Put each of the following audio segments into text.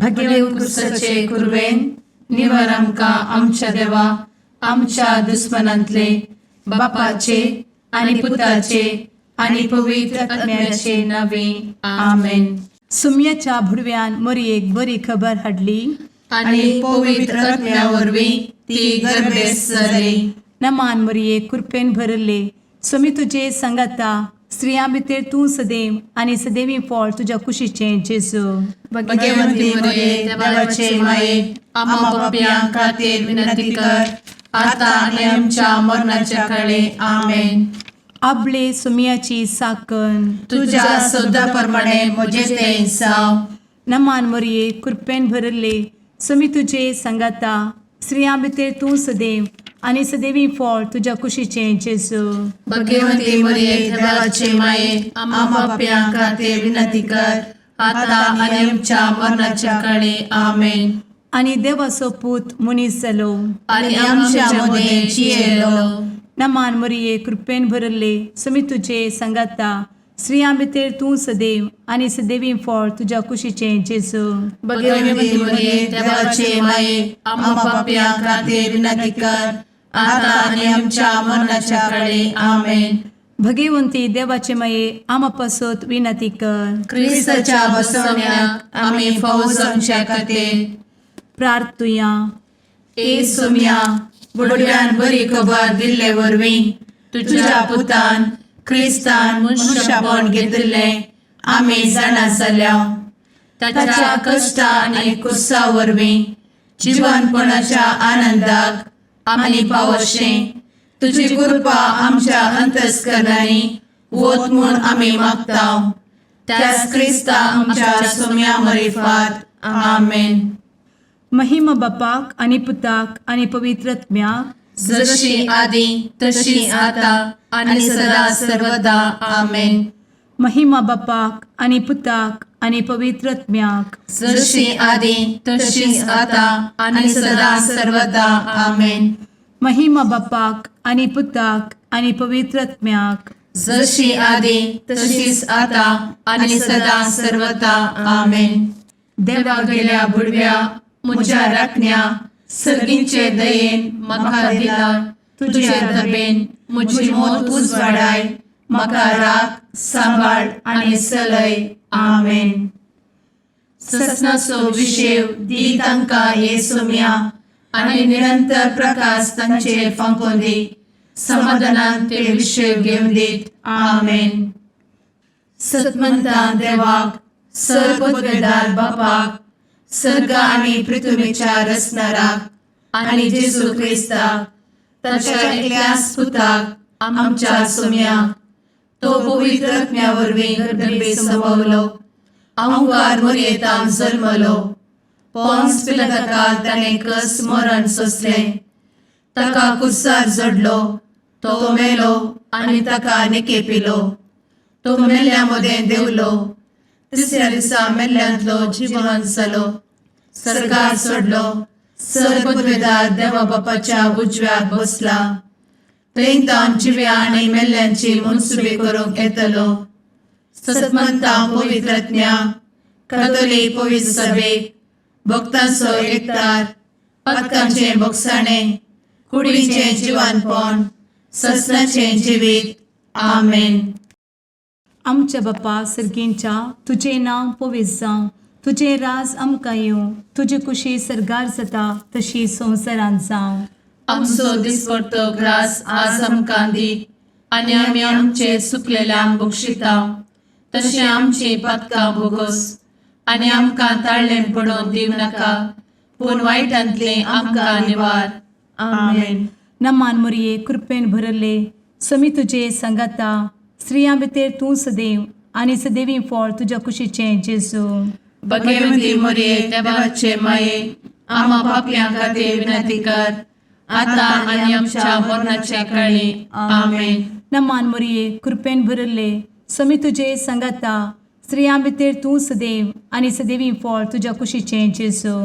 भगेवंत क्रुसाचे कुरवेन निवार आमकां आमच्या देवा आमच्या दुस्मनांतले बापाचे आनी पुताचे आनी पवित्र आत्म्याचे नावे. आमेन. सुम्याच्या भुडव्यान मोरयेक बरी खबर हाडली. आनी पवित्र आत्म्या वरवीं ती गर्भेस्त जाली. नमान मोरये, कृपेन भरले, स्वामी तुजे सांगाता, स्त्रियां भितर तूं सदैव आनी सदैवी फळ तुज्या कुशीचें जेजू. भगवंती मरिये, देवाचे माये, आम्हा पापयां खातीर विनंती कर, आता आनी आमच्या मरणाच्या काळे. आमेन. आबले सुम्याची साकन. तुझ्या शब्दा प्रमाणे म्हजे ते जावं. नमान मोरये, कृपेन भरले, स्वामी तुजे सांगाता, स्त्रियां भितर तूं सदैव आनी सदैवी फळ तुज्या कुशीचें जेजू. भगवंती मरिये, देवाचे माये, आम्हा पापयां खातीर विनंती कर, आता आनी आमच्या मरणाच्या काळे. आमेन. आनी देवाचो पूत मनीस जालो आनी आमच्या मदें जियेलो. नमान मोरये, कृपेन भरले, स्वामी तुजे सांगाता, स्त्रियां भितर तूं सदैव आनी सदैवी फळ तुज्या कुशीचें जेजू. भगवंती मरिये, देवाचे माये, आम्हा पापयां खातीर विनंती कर, आता आनी आमच्या मरणाच्या काळे. आमेन. भगवंती देवाचे माये, आमा पासत विनंती कर. क्रिस्ताच्या बसवण्याक आमी फावो जावच्या खातीर प्रार्थुया. ए सोम्या, बुडव्यान बरी खबर दिल्ले वरवीं तुझ्या पुतान क्रिस्तान मनुष्यपण घेतिल्लें आमी जाणा जाल्या. ताच्या कश्टा आनी कुर्सा वरवीं जिवनपणाच्या आनंदाक आमी पावशें तुजी कृपा आमच्या अंतस्करणांनी वत म्हूण आमी मागता, त्याच क्रिस्ता आमच्या सोम्या मरिफात. आमेन. महिमा बापाक आनी पुताक आनी पवित्र आत्म्याक. जशी आदी तशी आता आणि सदा सर्वदा. आमेन. महिमा बापाक आनी पुताक आनी पवित्र आत्म्याक. जशी आदी तशीच आता आणि सदा सर्वदा. आमेन. महिमा बापाक आनी पुताक आनी पवित्र आत्म्याक. जशी आदी तशीच आता आणि सदा सर्वदा. आमेन. देवा गेल्या बुडव्या म्हज्या राखण्या, सर्गींचे दयेन म्हाका दिला तुझे दबेन म्हजी मोत उजवाडाय, म्हाका राख, सांबाळ आनी चलय. आमेन. ससनाचो विशेव दी तांकां ये सोम्या आनी निरंतर प्रकाश तांचेर फांकोवन दी, समाधानान ते विशेव घेवन दीत. आमेन. सतमंता देवाक, सर पदवेदार बापाक, सर्ग आनी पृथ्वीच्या रचणाराक आनी जेजू क्रिस्ताक ताच्या एकल्याच पुताक आमच्या सोम्याक, तो पवित्र आत्म्या वरवीं गर्भे संभवलो, अहंकार मोरयेतान जल्मलो, पोन्स पिलाताकाल ताणें कस मरण सोंसलें, ताका कुर्सार जडलो, तो मेलो आनी ताका निकेपिलो, तो मेल्ल्या मदें देंवलो, तिसऱ्या दिसा मेल्ल्यांतलो जिवन जालो, सर्गार सोडलो, सर पदवेदार देवा बापाच्या उजव्याक बसला, थंय तावन जिव्या आनी मेल्ल्यांची मनसुबी करूंक येतलो. सतमंता पवित्रज्ञा कथोलीक पवित्र सभेक, भक्तांचो एकतार, पातकांचें भोगसाणें, कुडीचें जिवानपण, ससनाचें जिवीत. आमेन. आमच्या बापा सर्गींच्या, तुजें नांव पवित्र जावं, तुजें राज आमकां येवं, तुजी कुशी सर्गार जाता तशी संवसारांत जावं. आमचो दिसपडतो ग्रास आज आमकां दी आनी आमी आमचे चुकलेल्यांक बक्षिता तशें आमची पातकां भोगोस आनी आमकां ताळ्ळें पडोवन दिवं नाका, पूण वायटांतलें आमकां निवार. आमेन. नमान मोरये, कृपेन भरले, समी तुजे सांगाता, स्त्रियां भितर तूं सदैव आनी सदैवी फळ तुज्या कुशीचें जेजू. भगवंती मोरये, देवाचे माये, आम्हा पापयां खातीर विनंती कर, आता आनी आमच्या मरणाच्या काळी. आमेन. नमान मोरये, कृपेन भरले, समी तुजे सांगाता, स्त्रियां भितर तूं सदैव आनी सदैवी फळ तुज्या कुशीचें जेजू.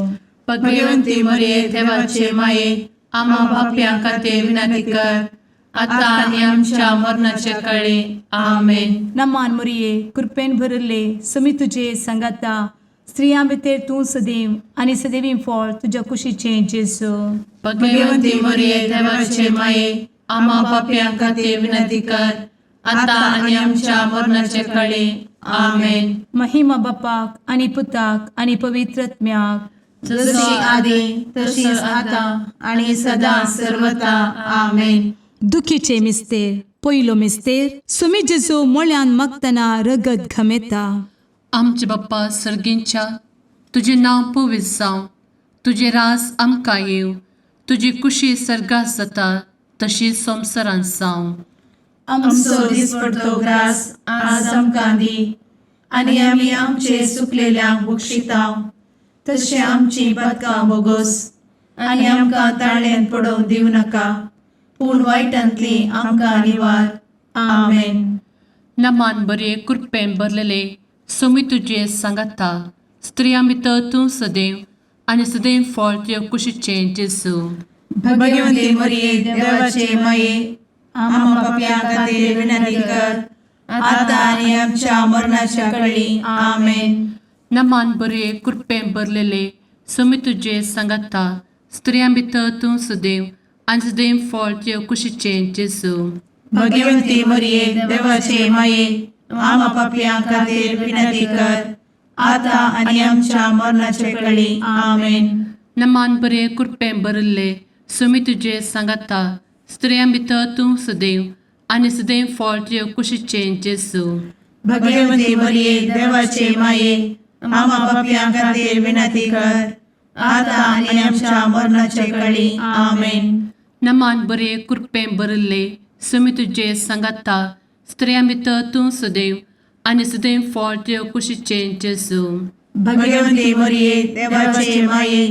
भगवंती मोरये, देवाचे माये, आम्हा पापयां खातीर विनंती कर, आता आनी आमच्या मरणाच्या काळी. आमेन. नमान मोरये, कृपेन भरले, समी तुजे सांगाता, स्त्रियां भितर तूं सदैव आनी सदैवी फळ तुज्या कुशीचें जेजू. भगवंती मरिये, देवाचे माये, आम्हा पापयां खातीर विनंती कर, आतां आनी आमच्या मरणाचे कळे. आमेन. महिमा बापाक आनी पुताक आनी पवित्र आत्म्याक, जशी आदी तशीच आतां आनी सदां सर्वता. आमेन. दुखीचे मिस्तेर. पयलो मिस्तेर, सुमी जेजू मोळ्यान मागतना रगत घमेता. आमचे बाप्पा सर्गींच्या, तुजें नांव पवित्र जावं, तुजें रास आमकां येवं, तुजी कुशी सर्गात जाता तशी संवसारांत जावं. आमचो दिसपडतो ग्रास आज आमकां दी आनी आमी आमचे सुकलेल्यांक बक्षिता तशें आमची पातकां बोगोस आनी आमकां ताळ्यांत पडोवंक दिवं नाका, पूण वायटांतली आमकां निवार. आमेन. नमान बरे, कृपेन भरलेले, सोमी तुजे सांगाता, स्त्रियां भितर तूं सदैव आनी सदैव फळ तुज्या कुशीचें जेजू. भगवंती मरिये, देवाचे माये, आम्हा पापयां खातीर विनंती कर, आतां आनी आमच्या मरणाच्या कळी. आमेन. नमान बरे, कृपेन भरलेले, सोमी तुजे सांगाता, स्त्रियां भितर तूं सदैव आनी सदैव फळ तुज्या कुशीचें जेजू. भगवंती मरिये, देवाचे माये, आम्हा पापयां खातीर विनंती कर, आतां आनी आमच्या मरणाच्या कळी. आमेन. नमान बरे, कृपेन भरिल्ले, सोमी तुजे सांगाता, स्त्रियां भितर तूं सदैव आनी सदैव फळ तुज्या कुशीचें जेजू. भगवंती मरिये, देवाचे माये, आम्हा पापयां खातीर विनंती कर, आतां आनी आमच्या मरणाच्या कळी. आमेन. नमान बरे, कृपेन भरिल्ले, सोमी तुजे सांगाता, स्त्रियां भितर तूं सदैव आनी सदैव फळ तुज्या कुशीचें जेजू. भगवंती मरिये, देवाचे माये,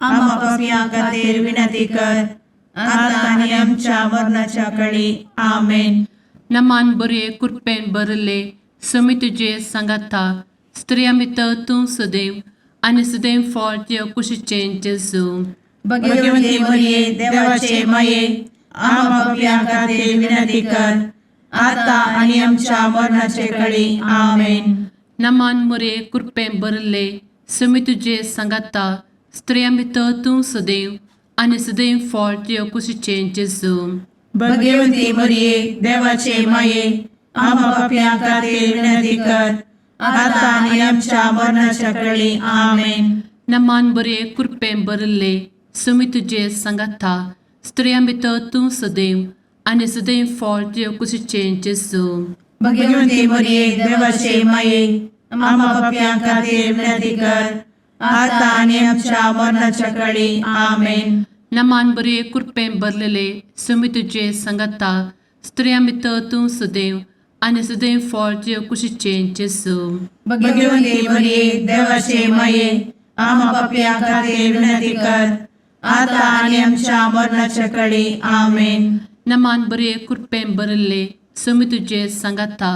आम्हा पापयां खातीर विनंती कर, आतां आनी आमच्या मरणाच्या कळी. आमेन. नमान बरे, कृपेन भरिल्ले, सोमी तुजे सांगाता, स्त्रियां भितर तूं सदैव आनी सदैव फळ तुज्या कुशीचें जेजू. भगवंती मरिये, देवाचे माये, आम्हा पापयां खातीर विनंती कर, आतां आनी आमच्या मरणाचे कळी. आमेन. नमान मरे, कृपेन भरिल्ले, सोमी तुजे सांगाता, स्त्रियां भितर तूं सदैव आनी सदैव फळ तुज्या कुशीचें जेजू. भगवंती मरिये, देवाचे माये, आम्हा पापयां खातीर विनंती कर, आतां आनी आमच्या मरणाच्या कळी. आमेन. नमान बरे, कृपेन भरिल्ले, सोमी तुजे सांगाता, स्त्रियां भितर तूं सदैव आनी सदैव फळ तुज्या कुशीचें जेजू. भगवंती मरिये, देवाचे माये, आम्हा पापयां खातीर विनंती कर, आतां आनी आमच्या मरणाच्या कळी. आमेन. नमान बरे, कृपेन भरलेले, सोमी तुजे सांगाता, स्त्रियां भितर तूं सदैव आनी सदैव फळ तुज्या कुशीचें जेजू. भगवंती मरिये, देवाचे माये, आम्हा पापयां खातीर विनंती कर, आतां आनी आमच्या मरणाच्या कळी. आमेन. नमान बरे, कृपेन भरिल्ले, सोमी तुजे सांगाता,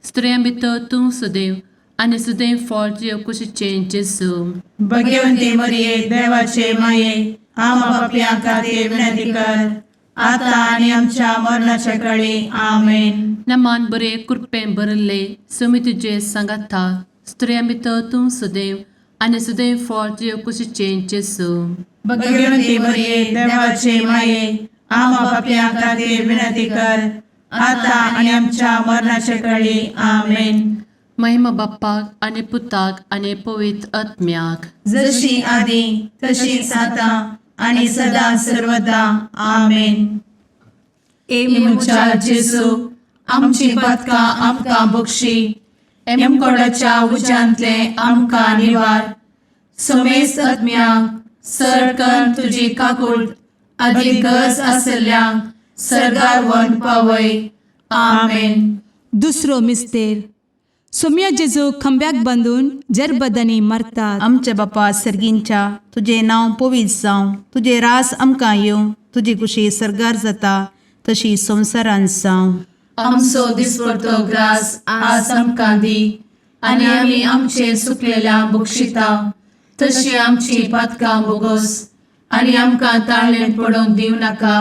स्त्रियां भितर तूं सदैव आनी सदैव फळ तुज्या कुशीचें जेजू. भगवंती मरिये, देवाचे माये, आम्हा पापयां खातीर विनंती कर, आतां आनी आमच्या मरणाच्या कळी. आमेन. नमान बरे, कृपेन भरिल्ले, सोमी तुजे सांगाता, स्त्रियां भितर तूं सदैव आनी सदैव फळ तुज्या कुशीचें जेजू. भगवंती मरिये, देवाचे माये, आम्हा पापयां खातीर विनंती कर, आतां आनी आमच्या मरणाच्या कळी. आमेन. महिमा बाप्पाक आनी पुताक आनी पवित्र आत्म्याक, जशी आदी तशीच आतां आनी सदां सर्वदा. आमेन. ए म्हज्या जेजू, आमची पातकां आमकां बक्षी, एमकोडाच्या उज्यांतले आमकां निवार, समेस्त आत्म्यांक सरकन तुजी काकूळ आदी गरज आसल्ल्यांक सर्गार व्हरून पावय. आमेन. दुसरो मिस्तेर, सोम्या जेजू खांब्याक बांदून जरबदांनी मारतात. आमच्या बापा सर्गींच्या, तुजें नांव पवित्र जावं, तुजें रास आमकां येवं, तुजी कुशी सर्गार जाता तशी संवसारांत जावं. आमचो दिसपडतो ग्रास आज आमकां दी आनी आमी आमचे सुकलेल्या बक्षिता तशी आमची पातकां बोगोस आनी आमकां ताळ्ळें पडोवंक दिवं नाका,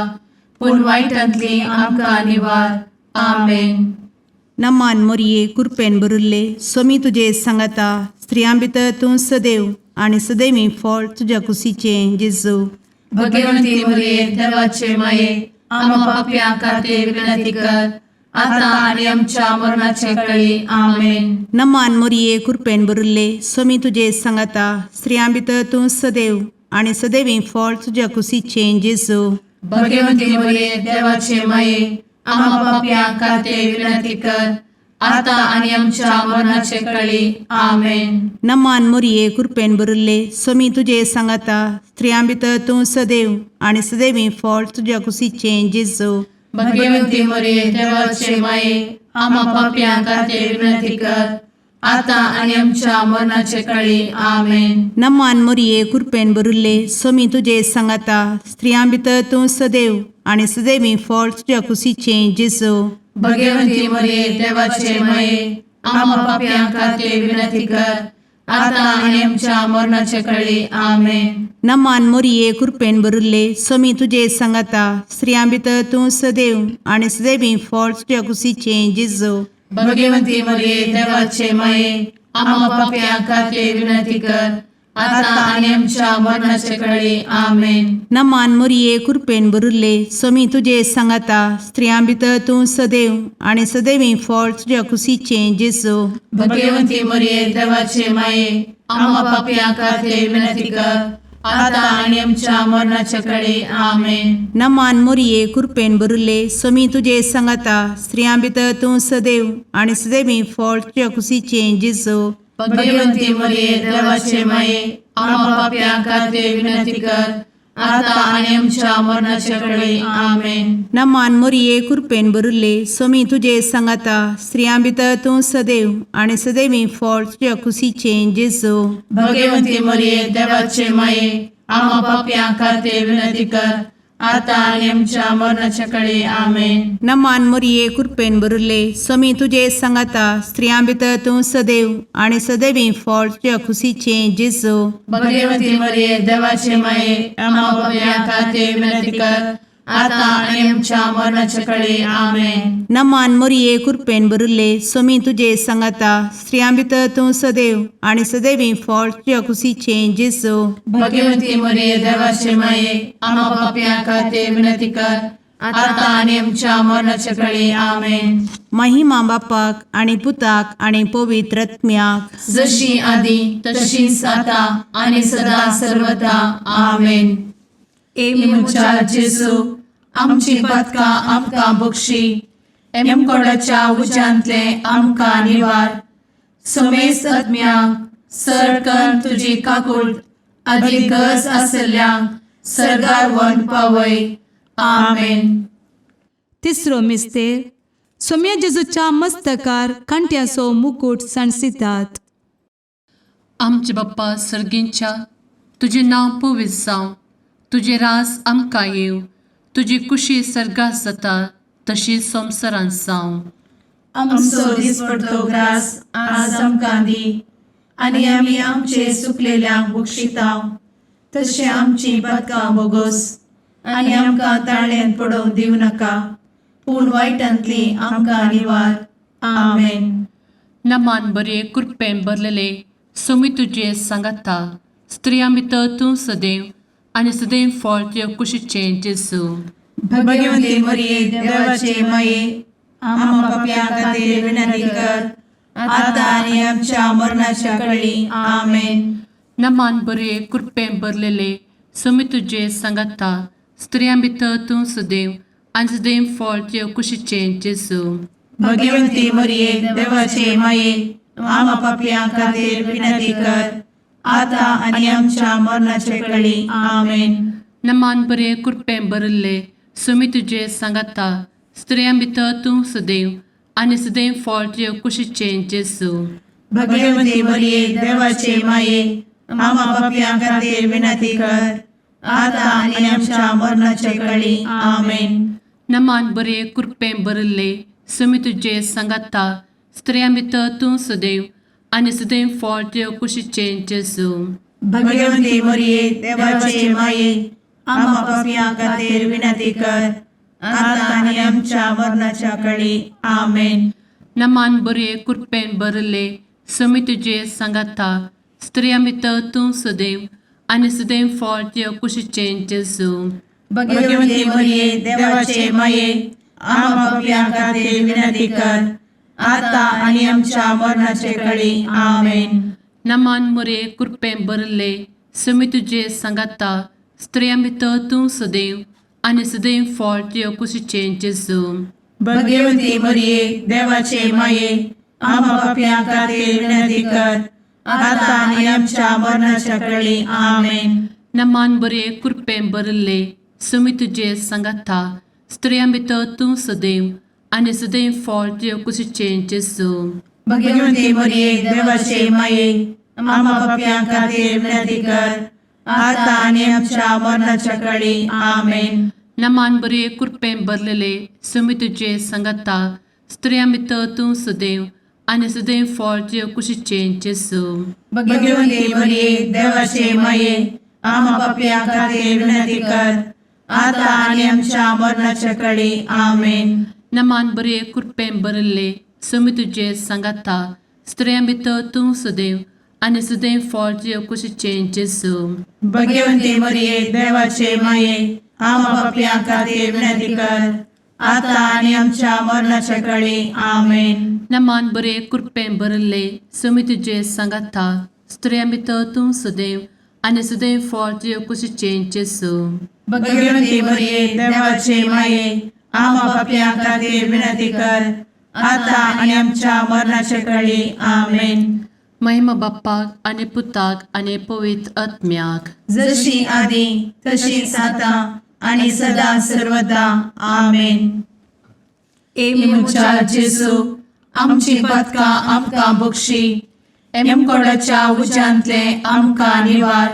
पूण वायटांतली आमकां निवार. आमेन. नमान मोरये कुरपेन बरुल्ले सोमी तुजे सांगाता स्त्रियां भितर तूं सदैव आनी सदैवी फळ तुज्या कुशीचें जेजू. भगवंती मरिये देवाचे माये आम्हा पाप्यां खातीर विनंती कर आता आणि आमच्या मरणाच्या वेळी. आमेन. नमान मोरये कुरपेन बरुल्ले सोमी तुजे सांगाता स्त्रियां भितर तूं सदैव आनी सदैवी फळ तुज्या कुशीचें जेजू. भगवंती मरिये देवाचे माये आम्हा पाप्यां खातीर विनंती कर आता आणि आमच्या मरणाच्या वेळी. आमेन. नमान मोरये कुरपेन बरुल्ले सोमी तुजे सांगाता स्त्रियां भितर तूं सदैव आनी सदैवी फळ तुज्या कुशीचें जेजू. भगवंती मरिये देवाचे माये आम्हा पाप्यां खातीर विनंती कर आता आणि आमच्या मरणाच्या वेळी. आमेन. नमान मोरये कुरपेन बरुल्ले सोमी तुजे सांगाता स्त्रियां भितर तूं सदैव आनी सदैवी फळ तुज्या कुशीचें जेजू. भगवंती मरिये देवाचे माये आम्हा पाप्यां खातीर विनंती कर आता आणि आमच्या मरणाच्या वेळी. आमेन. नमान मोरये कुरपेन बरुल्ले सोमी तुजे सांगाता स्त्रियां भितर तूं सदैव आनी सदैवी फळ तुज्या कुशीचें जेजू. भगवंती मरिये देवाचे माये आम्हा पाप्यां खातीर विनंती कर आता आणि आमच्या मरणाच्या वेळी. आमेन. नमान मोरये कुरपेन बरुल्ले सोमी तुजे सांगाता स्त्रियां भितर तूं सदैव आनी सदैवी फळ तुज्या कुशीचें जेजू. भगवंती मरिये देवाचे माये आम्हा पाप्यां खातीर विनंती कर आता आणि आमच्या मरणाच्या वेळी. आमेन. नमान मोरये कुरपेन बरुल्ले सोमी तुजे सांगाता स्त्रियां भितर तूं सदैव आनी सदैवी फळ तुज्या कुशीचें जेजू. भगवंती मरिये देवाचे माये आम्हा पाप्यां खातीर विनंती कर आता आणि आमच्या मरणाच्या वेळी. आमेन. नमान मोरये कुरपेन बरुल्ले सोमी तुजे सांगाता स्त्रियां भितर तूं सदैव आनी सदैवी फळ तुज्या कुशीचें जेजू. भगवंती मरिये देवाचे माये आम्हा पाप्यां खातीर विनंती कर आता आणि आमच्या मरणाच्या वेळी. आमेन. नमान मोरये कुरपेन बरुल्ले सोमी तुजे सांगाता स्त्रियां भितर तूं सदैव आनी सदैवी फळ तुज्या कुशीचें जेजू. भगवंती मरिये देवाचे माये आम्हा पाप्यां खातीर विनंती कर आता आणि आमच्या मरणाच्या वेळी. आमेन. नमान मोरये कुरपेन बरुल्ले सोमी तुजे सांगाता स्त्रियां भितर तूं सदैव आनी सदैवी फळ तुज्या कुशीचें जेजू. भगवंती मरिये देवाचे माये आम्हा पाप्यां खातीर विनंती कर आता आणि आमच्या मरणाच्या वेळी. आमेन. महिमा बापाक आनी पुताक आनी पवित्र आत्म्याक. जशी आदी तशीच आता आणि सदा सर्वदा. आमेन. ए म्हज्या जेजू आमची पातकां आमकां बक्षी एमकोडाच्या उज्यांतले आमकां निवार समेस्त आत्म्यांक सरकन तुजी काकूट आदी गरज आसल्ल्यांक सरगार व्हरून पावय. आमेन. तिसरो मिस्तेर सोम्या जेजूच्या मस्तकार कांट्याचो मुकूट सांडसितात. आमचे बाप्पा सर्गींच्या तुजें नांव पवित्र जावं, तुजें राज आमकां येवं, तुजी कुशी सर्गात जाता तशी संवसारांत जावं. आमचो दिसपडतो ग्रास आज आमकां दी आनी आमी आमचे सुकलेल्यांक बक्षितांव तशें आमची पातकां बोगोस आनी आमकां ताळ्यान पडोवंक दिवं नाका पूण वायटांतली आमकां निवार. आमेन. नमान बरे कृपेन भरलेले सोमी तुजे सांगाता स्त्रियां भितर तूं सदैव आनी सदैव फळ तुज्या कुशीचें जेजू. भगवंती मरिये देवाचे माये आम्हा पापयां खातीर विनंती कर आता आनी आमच्या मरणाच्या कळी. आमेन. नमान बरे कृपेन भरलेले सोमी तुजे सांगाता स्त्रियां भितर तूं सदैव आनी सदैव फळ तुज्या कुशीचें जेजू. भगवंती मरिये देवाचे माये आम्हा पापयां खातीर विनंती कर आता आनी आमच्या मरणाच्या कळी. आमेन. नमान बरे कृपेन भरिल्ले सोमी तुजे सांगाता स्त्रियां भितर तूं सदैव आनी सदैव फळ तुज्या कुशीचें जेजू. भगवंती मरिये देवाचे माये आम्हा पापयां खातीर विनंती कर आता आनी आमच्या मरणाच्या कळी. आमेन. नमान बरे कृपेन भरिल्ले सोमी तुजे सांगाता स्त्रियां भितर तूं सदैव आनी सदैव फळ तुज्या कुशीचें जेजू. भगवंती मरिये देवाचे माये आम्हा पापयां खातीर विनंती कर आता आनी आमच्या मरणाच्या कळी. आमेन. नमान बरये कृपेन भरले समी तुजे सांगाता स्त्रिया भितर तूं सदैव आनी सदैव फळ तुज्या कुशीचें जेजू. भगवती मरिये, देवाचे माये, आम्हा पापयां खातीर विनंती कर, आता आनी आमच्या मरणाचे कळी. आमेन. नमान मोरये कृपेन भरले समी तुजे सांगाता स्त्रिया भितर तूं सदैव आनी सदैव फळ तुज्या कुशीचें जेजू. भगवती मरिये, देवाचे माये, आम्हा पापयां खातीर विनंती कर, आता आनी आमच्या मरणाच्या कळी. आमेन. नमान बरे कृपेन भरले समी तुजे सांगाता स्त्रिया भितर तूं सदैव आनी सदैव फळ तुज्या कुशीचें जेजू. भगवती मरिये, देवाचे माये, आम्हा पापयां खातीर विनंती कर, आता आनी आमच्या मरणाच्या कळी. आमेन. नमान बरे कृपेन भरलेले समी तुजे सांगाता स्त्रिया भितर तूं सदैव आनी सदैव फळ तुज्या कुशीचें जेजू. भगवती मरिये, देवाचे माये, आम्हा पापयां खातीर विनंती कर, आता आनी आमच्या मरणाच्या कळी. आमेन. नमान बरे कृपेन भरले समी तुजे सांगाता स्त्रिया भितर तूं सदैव आनी सदैव फळ तुज्या कुशीचें जेजू. भगवती मरिये, देवाचे माये, आम्हा पापयां खातीर विनंती कर, आता आनी आमच्या मरणाच्या कळी. आमेन. नमान बरे कृपेन भरले समी तुजे सांगाता स्त्रिया भितर तूं सदैव आनी सदैव फळ तुज्या कुशीचें जेजू. भगवती मरिये, देवाचे माये, आम्हा पापयां खातीर विनंती कर, आता आनी आमच्या मरणाच्या कळी. आमेन. महिमा बाप्पाक आनी पुताक आनी पवित्र आत्म्याक. जशी आदी तशीच आता आणि सदा सर्वदा. आमेन. ए म्हज्या जेजू, आमची पातकां आमकां बक्षी, एमकोडाच्या उज्यांतले आमकां निवार,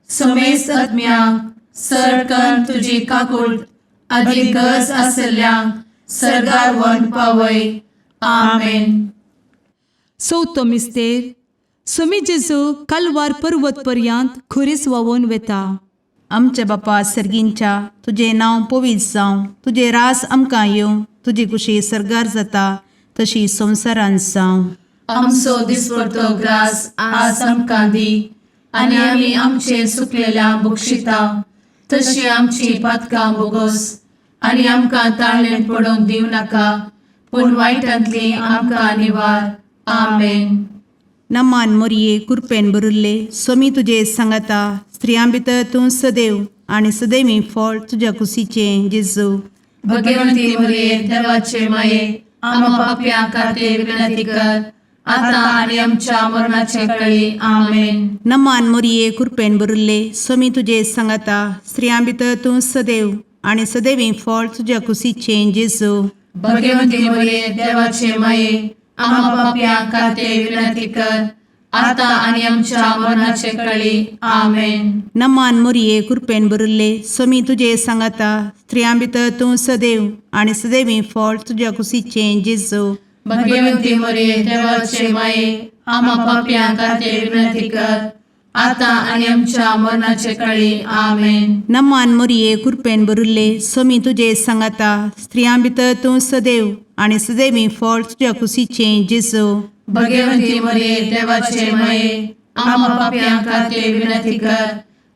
समेस्त आत्म्यांक सरकन तुजी काकूळ आदी गरज आसल्ल्यांक सर्गार व्हरून पावय. आमेन. चवथो मिस्तेर. सोमी जेजू कालवार पर्वत पर्यंत खुरीस व्हांवून वता. आमच्या बापा सर्गींच्या, तुजें नांव पवित्र जावं, तुजें रास आमकां येवं, तुजी कुशी सर्गार जाता तशी संवसारांत जावं. आमचो दिसपडतो ग्रास आज आमकां दी आनी आमी आमचे सुकलेल्या बक्षिता तशी आमची पातकां बोगोस आनी आमकां ताळणेन पडोवंक दिवं नाका पूण वायटांतली आमकां निवार. आमेन. नमान मोरये, कुरपेन भरिल्ले, सोमी तुजे सांगाता, स्त्रियां भितर तूं सदैव आनी सदैवी फळ तुज्या कुशीचें जेजू. भगवंती मरिये, देवाचे माये, आम्हा पापयां खातीर विनंती कर, आता आनी आमच्या मरणाचे कळी. आमेन. नमान मोरये, कुरपेन भरिल्ले, सोमी तुजे सांगाता, स्त्रियां भितर तूं सदैव आनी सदैवी फळ तुज्या कुशीचें जेजू. भगवंती मरिये, देवाचे माये, आम्हा पापयां खातीर विनंती कर, आता आनी आमच्या मरणाचे कळी. आमेन. नमान मोरये, कुरपेन भरिल्ले, सोमी तुजे सांगाता, स्त्रियां भितर तूं सदैव आनी सदैवी फळ तुज्या कुशीचें जेजू. भगवंती मरिये, देवाचे माये, आम्हा पापयां खातीर विनंती कर, आता आनी आमच्या मरणाचे कळी. आमेन. नमान मोरये, कुरपेन भरिल्ले, सोमी तुजे सांगाता, स्त्रियां भितर तूं सदैव आनी सदैवी फळ तुज्या कुशीचें जेजू. भगवंती मरिये, देवाचे माये, आम्हा पापयां खातीर विनंती कर,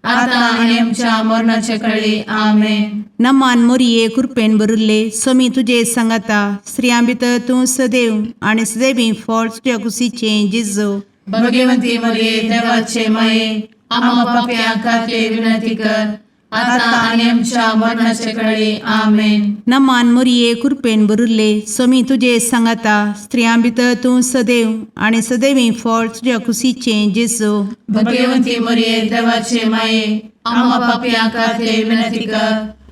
आता आनी आमच्या मरणाचे कळी. आमेन. नमान मोरये, कुरपेन भरिल्ले, सोमी तुजे सांगाता, स्त्रियां भितर तूं सदैव आनी सदैवी फळ तुज्या कुशीचें जेजू. भगवंती मरिये, देवाचे माये, आम्हा पापयां खातीर विनंती कर, आता आनी आमच्या मरणाचे कळी. आमेन. नमान मोरये, कुरपेन भरिल्ले, सोमी तुजे सांगाता, स्त्रियां भितर तूं सदैव आनी सदैवी फळ तुज्या कुशीचें जेजू. भगवंती मरिये, देवाचे माये, आम्हा पापयां खातीर विनंती कर,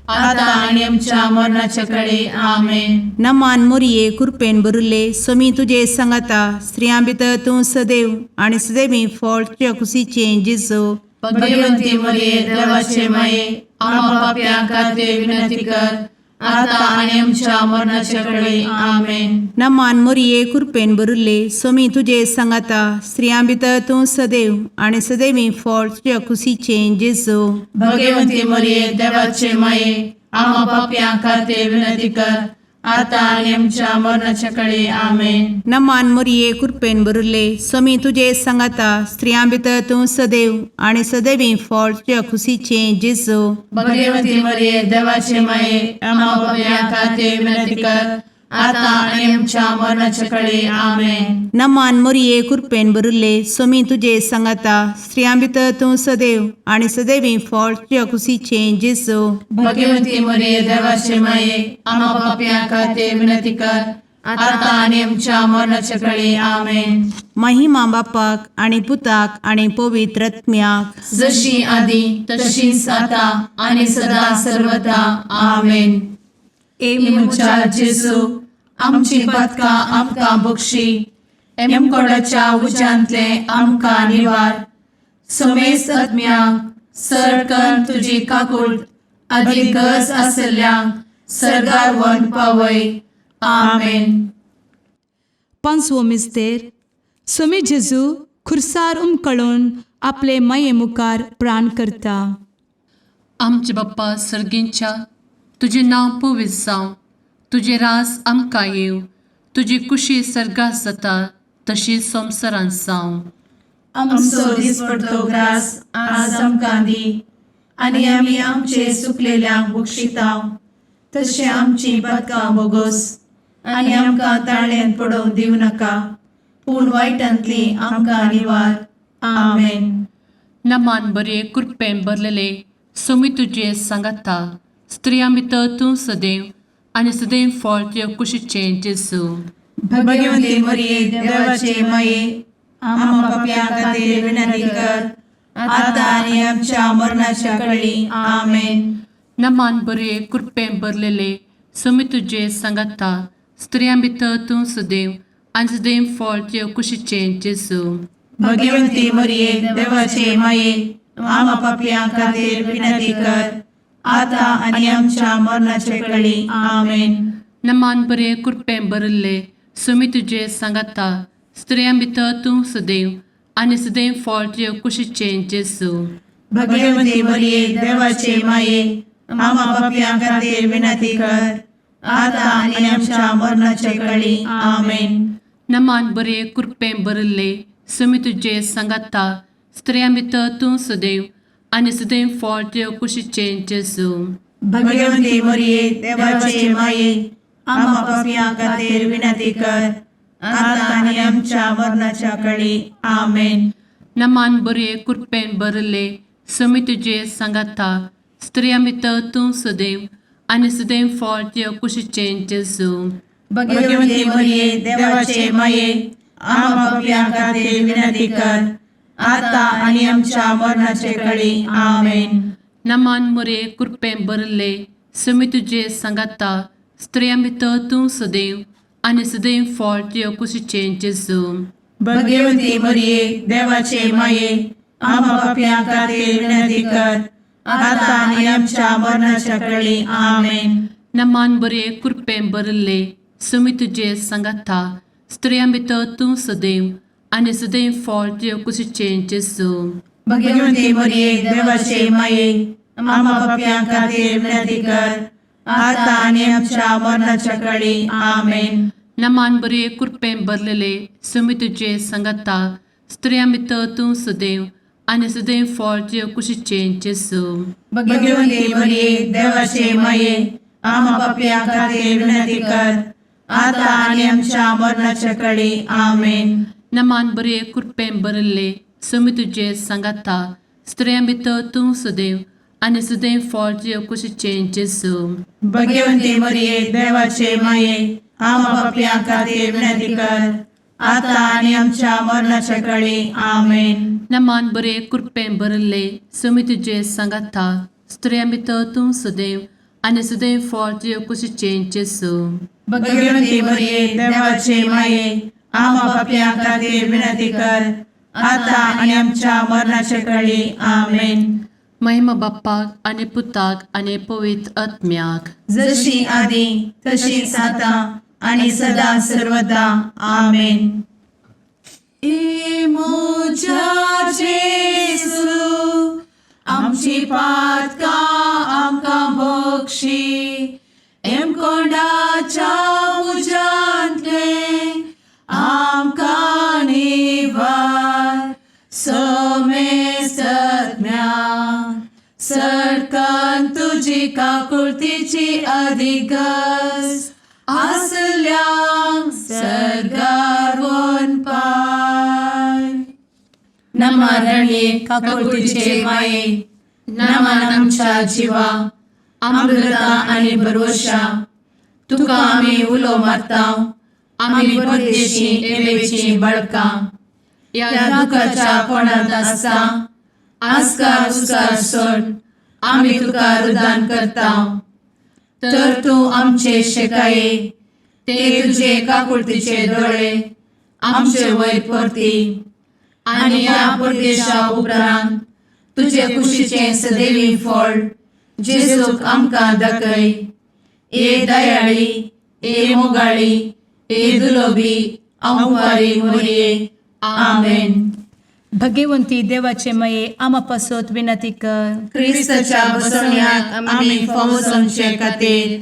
आता आनी आमच्या मरणाचे कळी. आमेन. नमान मोरये, कुरपेन भरिल्ले, सोमी तुजे सांगाता, स्त्रियां भितर तूं सदैव आनी सदैवी फळ तुज्या कुशीचें जेजू. भगवंती मरिये, देवाचे माये, आम्हा पापयां खातीर विनंती कर, आता आनी आमच्या मरणाचे कळी. आमेन. नमान मोरये, कुरपेन भरिल्ले, सोमी तुजे सांगाता, स्त्रियां भितर तूं सदैव आनी सदैवी फळ तुज्या कुशीचें जेजू. भगवंती मरिये, देवाचे माये, आम्हा पापयां खातीर विनंती कर, आतां आनी आमच्या मरणाच्या कडे आमेन. नमान मोरये कृपेन भरिल्ले स्वामी तुजे सांगाता स्त्रियां भितर तूं सदैव आनी सदैवी फळ तुज्या खुशीचें जेजू. भगवती मरिये देवाचे माये आम्हा पापयां खातीर विनंती कर आतां आनी आमच्या मरणाच्या कडे आमेन. नमान मोरये कृपेन भरिल्ले स्वामी तुजे सांगाता स्त्रियां भितर तूं सदैव आनी सदैवी फळ तुज्या खुशीचें जेजू. भगवती मरिये देवाचे माये आम्हा पापयां खातीर विनंती कर आतां आनी आमच्या मरणाच्या कडे आमेन. महिमा बापाक आनी पुताक आनी पवित्र आत्म्याक. जशी आदी तशीच आता आणि सदा सर्वदा आमेन. ए म्हज्या जेजू आमची पदकां आमकां बक्षी एमकोडाच्या उज्यांतले आमकां निवार समेस्त आत्म्यांक सरकन तुजी काकूट आदी गरज आसल्ल्यांक सरगार वन पावय आमेन. पांचवो मिस्तेर स्वामी जेजू खुर्सार उमकळून आपले माये मुखार प्राण करता. आमचे बाप्पा सर्गींच्या तुजें नांव पवित्र जावं तुजें रास आमकां येवं तुजी कुशी सर्गात जाता तशी संवसारांत जावं. आमचो दिसपडतो ग्रास आज आमकां दी आनी आमी आमचे सुकलेल्यांक बक्षितांव तशें आमची पदकां बोगोस आनी आमकां ताळ्यांत पडोवंक दिवं नाका पूण वायटांतली आमकां निवार. आमेन. नमान बरे कृपेन भरलेले सोमी तुजे सांगाता स्त्रियां भितर तूं सदैव आनी सदैव फळ तुज्या कुशीचें जेजू. भगवती मरिये देवाचे माये आम्हा पापयां खातीर विनंती कर आता आनी आमच्या मरणाच्या कळी. आमेन. नमान बरे कृपेन भरलेले सोमी तुजे सांगाता स्त्रियां भितर तूं सदैव आनी सदैव फळ तुज्या कुशीचें जेजू. भगवती मरिये देवाचे माये आम्हा पापयां खातीर विनंती कर आता आनी आमच्या मरणाच्या कळी. आमेन. नमान बरे कृपेन भरिल्ले सुमी तुजे सांगाता स्त्रियां भितर तूं सदैव आनी सदैव फळ तुज्या कुशीचें जेजू. भगवती मरिये देवाचे माये आम्हा पापयां खातीर विनंती कर आता आनी आमच्या मरणाच्या कळी. आमेन. नमान बरे कृपेन भरिल्ले सुमी तुजे सांगाता स्त्रियां भितर तूं सदैव आनी सदैव फळ तुज्या कुशीचें जेजू. भगवती मरिये देवाचे माये आम्हा पापयां खातीर विनंती कर आता आनी आमच्या मरणाच्या कळी. आमेन. नमान बरे कृपेन भरिल्ले सुमी तुजे सांगाता स्त्रियां भितर तूं सदैव आनी सदैव फळ तुज्या कुशीचें जेजू. भगवती मरिये देवाचे माये आम्हा पापयां खातीर विनंती कर आता आनी आमच्या मरणाचे कळी. आमेन. नमान मोरे कृपेन भरिल्ले सुमी तुजे सांगाता स्त्रियां भितर तूं सदैव आनी सदैव फळ तुज्या कुशीचें जेजू. भगवती मरिये देवाचे माये आम्हा पापयां खातीर विनंती कर आता आनी आमच्या मरणाच्या कळी. आमेन. नमान बरे कृपेन भरिल्ले सुमी तुजे सांगाता स्त्रियां भितर तूं सदैव आनी सदैव फळ तुज्या कुशीचें जेजू. भगवती मरिये देवाचे माये आम्हा पापयां खातीर विनंती कर आता आनी आमच्या मरणाच्या कळी. आमेन. नमान बरे कृपेन भरलेले सुमी तुजे सांगाता स्त्रियां भितर तूं सदैव आनी सदैव फळ तुज्या कुशीचें जेजू. भगवती मरिये देवाचे माये आम्हा पापयां खातीर विनंती कर आता आनी आमच्या मरणाच्या कळी. आमेन. नमान बरे कृपेन भरिल्ले सुमी तुजे सांगाता स्त्रियां भितर तूं सदैव आनी सदैव फळ तुज्या कुशीचें जेजू. भगवती मरिये देवाचे माये आम्हा पापयां खातीर विनंती कर आता आनी आमच्या मरणाच्या कळी. आमेन. नमान बरे कृपेन भरिल्ले सुमी तुजे सांगाता स्त्रियां भितर तूं सदैव आनी सदैव फळ तुज्या कुशीचें जेजू. भगवती मरिये देवाचे माये आम्हा पापयां खातीर विनंती कर आता आनी आमच्या मरणाच्या कळी. आमेन. महिमा बाप्पाक आनी पुताक आनी पवित्र आत्म्याक. जशी आदी तशीच आता आणि सदा सर्वदा. आमेन. ए म्हज्या जेजू आमची पातकां आमकां बक्षी एमकोंडाच्या तुजी काकुळतीची अधिक गरज आसल्यांक सर्गार पाय. नमारणे काकुळतीचे माये, नमन आमच्या जिवा, अमृता आनी भरवशा. तुका आमी उलो मारता, आमी परदेशी एवेची बळकां ह्या दुखाच्या कोणांत आसता. आस्कार उस्कार सोड आमी तुका रुदान करता, तर तूं आमचे शेकाये ते तुजे काकुळतीचे दोळे आमचे वयर परती आनी ह्या परदेशा उपरांत तुजे कुशीचें सदैवी फळ जेजूक आमकां दाखय. ए दयाळी, ए मोगाळी, ए दुलोबी आंवारी मोरये. आमेन. भगवंती देवाचे मये, आमा पासत विनंती कर. क्रिस्ताच्या बसवण्याक आमी फावो जावचे खातीर.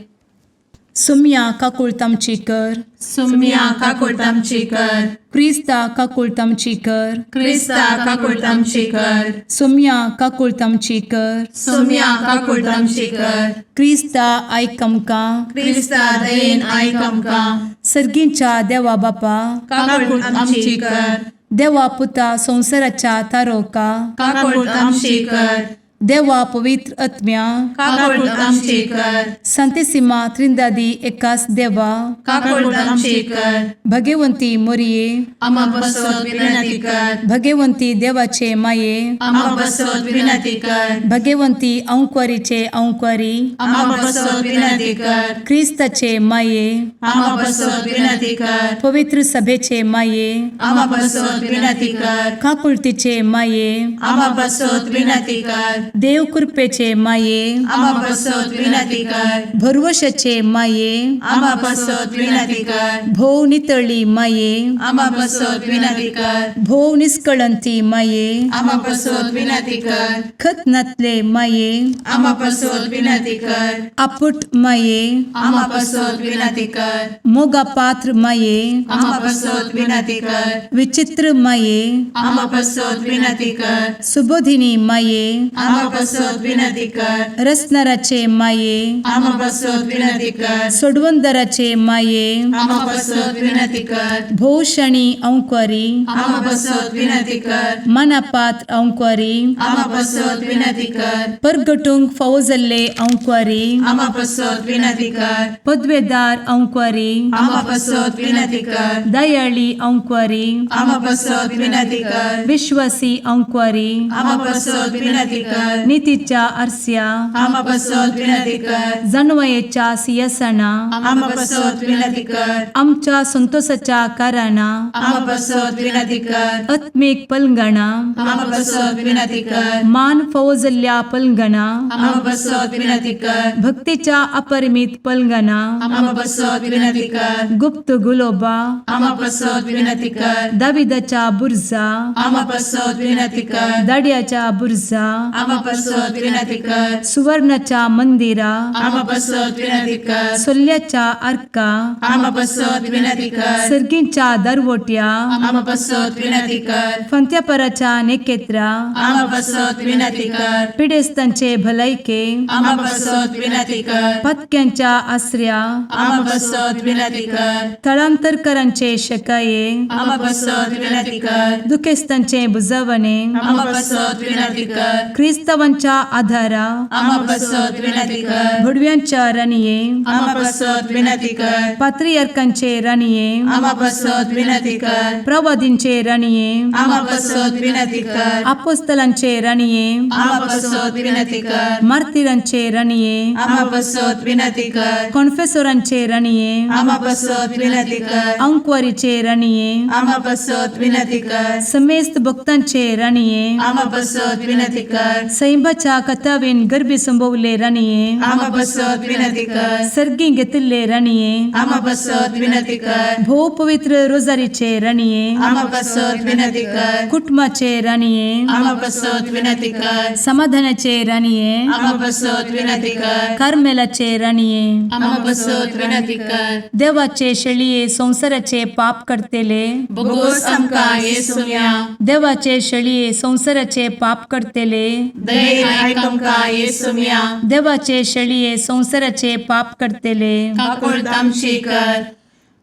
सुम्या काकुळत आमची कर. सुम्या काकुळट आमची कर. क्रिस्ता काकुळत आमची कर. क्रिस्ता काकुळट आमची कर. सुम्या काकुळत आमची कर. सुम्या काकुळट आमची कर. क्रिस्ता आयक आमकां. क्रिस्ता दयेन आयक आमकां. सर्गींच्या देवा बापा, काकुळट आमची कर. देवा पुता संवसाराच्या तारोका, काकुळट आमची कर. देवा पवित्र आत्म्या, काकुळट आमची कर. संतेसिमा त्रिंदादी एकास देवा, काकुळट आमची कर. भगवंती मोरये, आमा बसत विनंती कर. भगवंती देवाचे माये, आमा बसत विनंती कर. भगवंती अंक्वारीचे अंक्वारी, आमा बसत विनंती कर. क्रिस्ताचे माये, आमा बसत विनंती कर. पवित्र सभेचे माये, आमा बसत विनंती कर. काकुळतीचे माये, आमा बसत विनंती कर. देव कृपेचे माये, आमा बसत विनंती कर. भरवशाचे माये, आमा बसत विनंती कर. भोव नितळी माये, आमा बसत विनंती कर. भोव निस्कळंती माये, आमा बसत विनंती कर. खत नातले माये, आमा बसत विनंती कर. आपुट माये, आमा बसत विनंती कर. मोगा पात्र माये, आमा बसत विनंती कर. विचित्र माये, आमा बसत विनंती कर. सुबोधिनी माये, आमा बसत विनंती कर. रसनाराचे माये, आमा बसत विनंती कर. सोडवंदराचे माये, आमा बसत विनंती कर. भोवशणी अंक्वारी, आमा बसत विनंती कर. मनापात्र अंक्वारी, आमा बसत विनंती कर. परगटूंक फावो जाल्ले अंक्वारी, आमा बसत विनंती कर. पदवेदार अंक्वारी, आमा बसत विनंती कर. दयाळी अंक्वारी, आमा बसत विनंती कर. विश्वासी अंक्वारी, आमा बसत विनंती कर. नितीच्या आरस्या, आमा बसत विनंती कर. जानवयेच्या सियासना, आमा बसत विनंती कर. आमच्या संतोषाच्या कारणा, आमा बसत विनंती कर. आत्मीक पलंगणा, आमा बसत विनंती कर. मान फावो जाल्ल्या पलंगणा, आमा बसत विनंती कर. भक्तीच्या अपरिमित पलंगणा, आमा बसत विनंती कर. गुप्त गुलोबा, आमा बसत विनंती कर. दाविदाच्या बुर्जा, आमा बसत विनंती कर. दाड्याच्या बुर्जा, आमा बसत विनंती कर. सुवर्णाच्या मंदिरा, आमा बसत विनंती कर. सोल्ल्याच्या आर्का, आमा बसत विनंती कर. सर्गींच्या दरवट्या, आमा बसत विनंती कर. फंत्यापराच्या नेकेत्रा, आमा बसत विनंती कर. पिडेस्तांचे भलायके, आमा बसत विनंती कर. पातक्यांच्या आसऱ्या, आमा बसत विनंती कर. थळांतरकरांचे शकाये, आमा बसत विनंती कर. दुखेस्तांचे बुजवणे, आमा बसत विनंती कर. क्रिस्तावांच्या आधारा, आमा बसत विनंती कर. भुडव्यांच्या राणये, आमा बसत विनंती कर. पात्रियार्कांचे राणये, आमा बसत विनंती कर. प्रवादींचे राणये, आमा बसत विनंती कर. आपोस्तलांचे राणये, आमा बसत विनंती कर. मार्तिरांचे राणये, आमा बसत विनंती कर. कॉन्फेसोरांचे राणये, आमा बसत विनंती कर. अंक्वारीचे राणये, आमा बसत विनंती कर. समेस्त भक्तांचे राणये, आमा बसत विनंती कर. सैंबाच्या कथावेन गर्भी संभवले राणये, आमा बसत विनंती कर. सर्गी घेतिल्ले राणये, आमा बसत विनंती कर. भोव पवित्र रोजारीचे राणये, आमा बसत विनंती कर. कुटुंबाचे राणये, आमा बसत विनंती कर. समाधानाचे राणये, आमा बसत विनंती कर. कार्मेलाचे राणये, आमा बसत विनंती कर. देवाचे शेळये संवसाराचे पाप करतेले, बोगोस आमकां येसुम्या. देवाचे शेळये संवसाराचे पाप करतेले, दयेन आयक आमकां येसुम्या. देवाचे शेळये संवसाराचे पाप करतले, काकुळट आमची कर.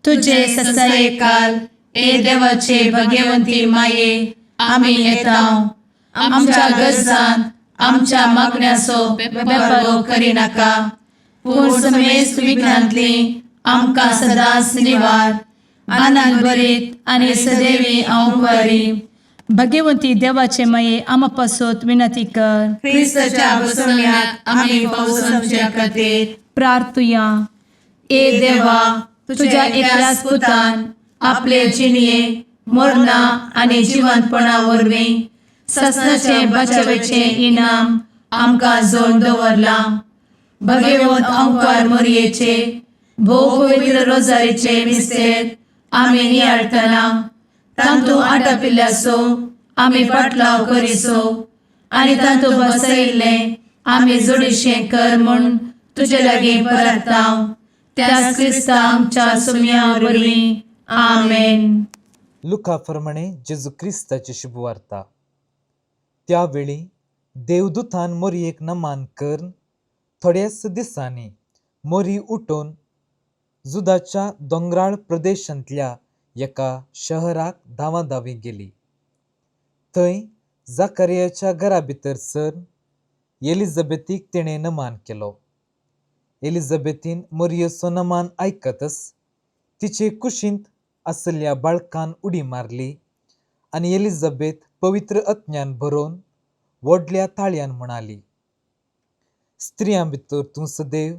तुजे तुजे ससायेकाल ए देवाचे भगवंती माये, आमी येता. आमच्या गरजान आमच्या मागण्याचो बेपरो करिनाका, पूण समेस्त विघ्नांतली आमकां सदांच निवार. आनंद भरीत आनी सदैवी हांव बरी. भगवंती देवाचे माये, आमा पासत विनंती कर. क्रिस्ताच्या बसवण्यात आमी पावसाच्या खातीर प्रार्थुया. ए देवा, तुझ्या एकल्याच पुतान आपले जिणये मरणा आनी जिवंतपणा वरवीं ससनाचे बचावेचे इनाम आमकां जोड दवरलां. भगवंत अंकार मोरयेचे भोव पवित्र रोजारीचे मिस्तेर आमी नियाळटना तांतू आटापिल्ल्यासो आमी पाटलाव करिसो आनी तांतू बसयिल्लें आमी जोडीशें कर म्हूण तुजे लागीं परताव, त्याच क्रिस्ता आमच्या सुम्या वरवीं. आमेन. लुका प्रमाणे जेजू क्रिस्ताची शुभवार्ता. त्या वेळी देवदूतान मोरयेक नमान करून थोड्याच दिसांनी मोरी उठून जुदाच्या दोंगराळ प्रदेशांतल्या एका शहराक धांवाधावी गेली. थंय जाकरियाच्या घरा भितर सर एलिझाबेथीक तिणें नमान केलो. एलिझाबेथीन मोरयेचो नमान आयकतच तिचे कुशींत आशिल्ल्या बाळकान उडी मारली आनी एलिझाबेथ पवित्र अज्ञान भरोवन व्हडल्या ताळयान म्हणाली, स्त्रियां भितर तूं सदैव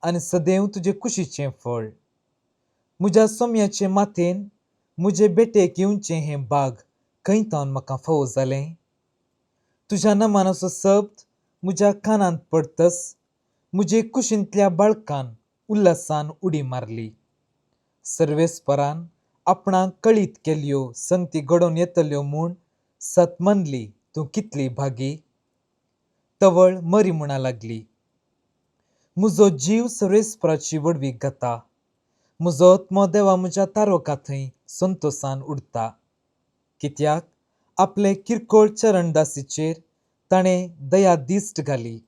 आनी सदैव तुजे कुशीचें फळ. म्हज्या सोम्याचे माथेन म्हजे बेटेक येवचें हें बाग खंय तावन म्हाका फावो जालें? तुज्या नमानाचो शब्द म्हज्या कानांत पडतच म्हजे कुशींतल्या बाळकान उल्हासान उडी मारली. सर्वेस्परान आपणाक कळीत केल्यो संगती घडोवन येतल्यो म्हूण सतमनली तूं कितली भागी. तवळ मरी म्हणा लागली, म्हजो जीव सर्वेस्पराची व्हडवीक गाता, म्हजो आत्मो देवा म्हज्या तारोका थंय संतोसान उडता. कित्याक आपले किरकोळ चरणदासीचेर ताणें दया दिश्ट घाली,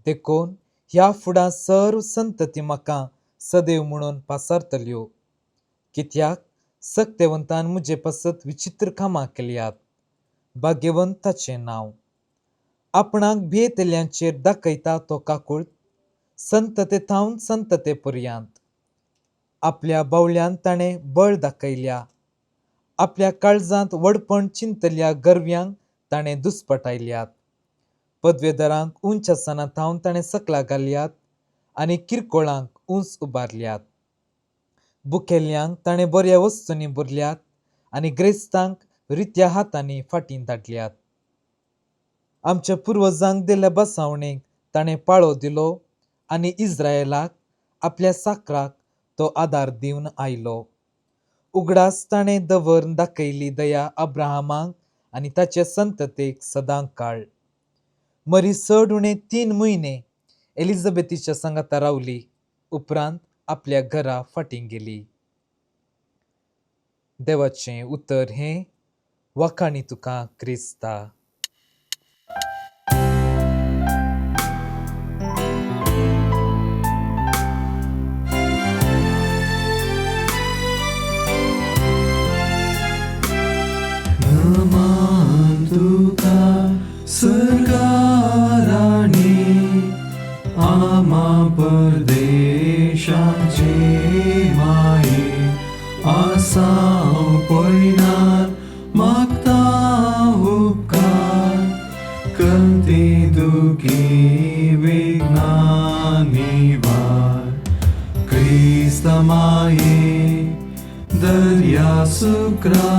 देखून ह्या फुडां सर्व संतती म्हाका सदैव म्हणून पासारतल्यो. कित्याक सक्तेवंतान म्हजे पासत विचित्र कामां केल्यात, भाग्यवंत ताचें नांव. आपणाक भियेतल्यांचेर दाखयता तो काकूळ संतते थावन संतते पर्यंत. आपल्या बावल्यान ताणें बळ दाखयल्या, आपल्या काळजांत व्हडपण चिंतल्या गर्व्यांक ताणें दुस्पटायल्यात. पदवेदारांक उंच आसना थावन ताणें सकला घाल्यात आनी किरकोळांक उंच उबारल्यात. बुकेल्यांक ताणें बऱ्या वस्तूंनी भरल्यात आनी ग्रेस्तांक रित्या हातांनी फाटीं धाडल्यात. आमच्या पुर्वजांक दिल्ल्या बसावणेक ताणें पाळो दिलो आनी इस्रायलाक आपल्या साकराक तो आदार दिवन आयलो. उगडास ताणें दवरून दाखयली दया अब्राहमाक आनी ताचे संततेक सदां काळ. मरी चड उणें 3 म्हयने एलिझाबेथीच्या सांगाता रावली, उपरांत आपल्या घरा फाटीं गेली. देवाचें उतर हें. वाखाणी तुका क्रिस्ता. नमान तुका सर्गाराणी, आमा परदेशाचे माये, आसाव पयनार मागता उपकार, कंती दुखी विघ्ना निवार. क्रिस्त माये दर्या सुक्रा,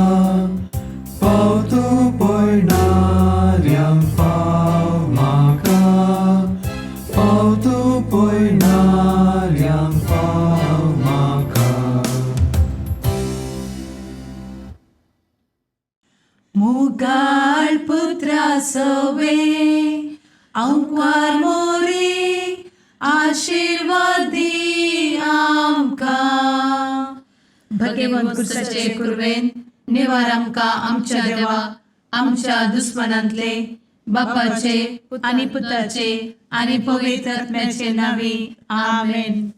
पावतो पयणाऱ्यांक पाव म्हाका, पावतो पयणाऱ्यांक पाव म्हाका. मुगाळ पुत्रा सवे अंकार मोरी आशीर्वाद दी आमकां. भगवंत कुर्साचे कुर्वेन निवार आमकां आमच्या देवा, आमच्या दुस्मनांतले बापाचे आनी पुताचे आनी पवित्र आत्म्याचे नावे. आमेन.